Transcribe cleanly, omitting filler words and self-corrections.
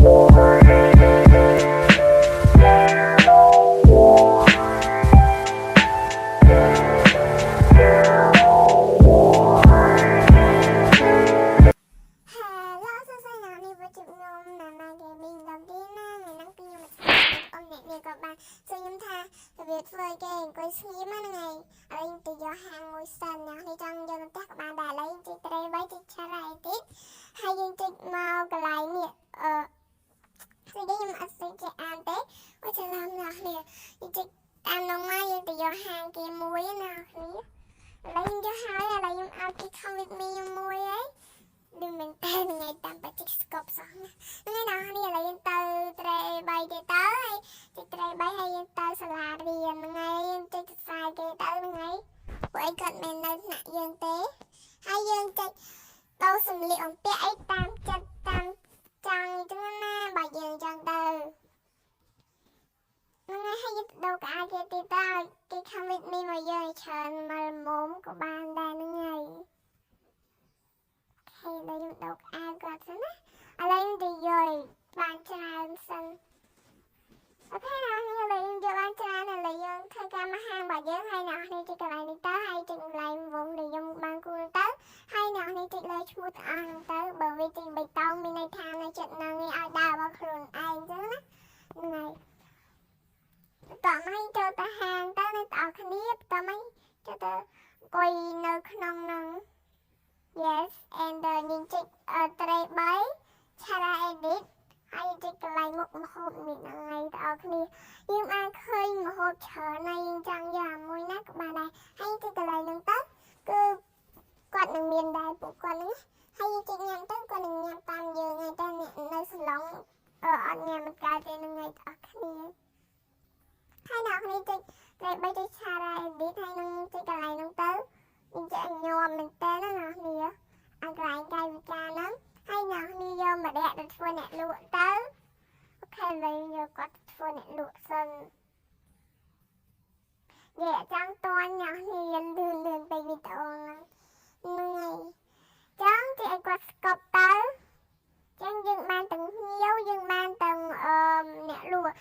Hello សួស្តីអ្នកនេះវិជាខ្ញុំណាម៉ា Gaming ដល់ទីណាថ្ងៃហ្នឹងគឺខ្ញុំមកធ្វើអ៊ំអ្នកនេះក៏បានសួរខ្ញុំថារបៀបធ្វើឲ្យគេអង្គុយស្ងៀមហ្នឹងឯងឥឡូវខ្ញុំទៅយកហាងមួយសិនអ្នកនេះចង់យកទៅផ្ទះក៏បានដែរឥឡូវយើងជិះត្រីបីជិះឆារ៉ៃទៀតហើយយើងជិះមកកន្លែងនេះអឺស្អីគេខ្ញុំអត់ស្គាល់ចេះអានទេអូច្រឡំអ្នកនេះយើងជិះតាមនោះមកយើងទៅយកហាងគេមួយណាអ្នកនេះឥឡូវខ្ញុំយកហើយឥឡូវខ្ញុំឲ្យគេ come with me ខ្ញុំមួយហើយ ដូចមែនតើថ្ងៃតាមបច្ចេកស្កប់សោះណាថ្ងៃណានេះឥឡូវយើងទៅត្រេ3ទៀតទៅហើយជិះត្រេ3ហើយយើងទៅសាលារៀនថ្ងៃយើងជិះខ្សែគេទៅថ្ងៃពួកអីគាត់មិននៅថ្នាក់យើងទេហើយយើងជិះដោសម្លៀកបំពាក់អីតាមចិត្តតាមចង់អញ្ចឹងណាបើយើងចង់ទៅថ្ងៃហើយយើងទៅដូរកៅអៅគេទៀតទៅឲ្យគេ come with me មកយើងឲ្យច្រើនមកល្មមក៏បានដែរហ្នឹងហើយ ហើយដល់ខ្ញុំដោកអាវគាត់សិនណាឥឡូវខ្ញុំទៅយកបានច្រើនសិន OK អ្នកនេះឥឡូវខ្ញុំយកបានច្រើនឥឡូវយើងធ្វើការមកហាងរបស់យើងហើយអ្នកនេះចុចកន្លែងនេះទៅហើយចុចកន្លែងវងដែលខ្ញុំបានគូរទៅហើយអ្នកនេះចុចលើឈ្មោះទាំងអស់ហ្នឹងទៅបើវាចេញបៃតងមានន័យថានៅចិត្តហ្នឹងឯងឲ្យដើររបស់ខ្លួនឯងអញ្ចឹងណាហ្នឹងហើយបន្តមកចូលទៅហាងទៅនៅទាំងអស់គ្នាបន្តមកចូលទៅអង្គុយនៅក្នុងហ្នឹង Yes, and យើងចុចត្រេ3 Chara edit ហើយយើងចុចកន្លែងមុខម្ហូបនេះហ្នឹងហើយបងប្អូនគ្នាយើងបានឃើញម្ហូបច្រើនហើយយើងចង់យកមួយណាក៏បានដែរហើយចុចកន្លែងហ្នឹងទៅគឺគាត់នឹងមានដែរពួកគាត់ហ្នឹងហើយយើងចុចញ៉ាំទៅគាត់នឹងញ៉ាំតាមយើងហើយតែអ្នកនៅសាឡុងអឺអត់ញ៉ាំមិនកើតទេហ្នឹងហើយបងប្អូនគ្នាហើយអ្នកគ្នាចុចត្រេ3ចុច Chara edit ហើយនឹងចុចកន្លែងហ្នឹងទៅយើងចេះញោមមែនតើណាអ្នកគ្នាអាកន្លែងកាយវិការហ្នឹងហើយអ្នកគ្នាយកម្នាក់ទៅធ្វើអ្នកលក់ទៅ OK ឥឡូវយកគាត់ធ្វើអ្នកលក់សិននិយាយចង់តន់អ្នកគ្នាលឿនលឿនពេកវីដេអូហ្នឹងហ្នឹងហើយចង់គេឲ្យគាត់ស្កប់ទៅចឹងយើងបានទាំងភ្ញៀវយើងបានទាំងអឺអ្នកលក់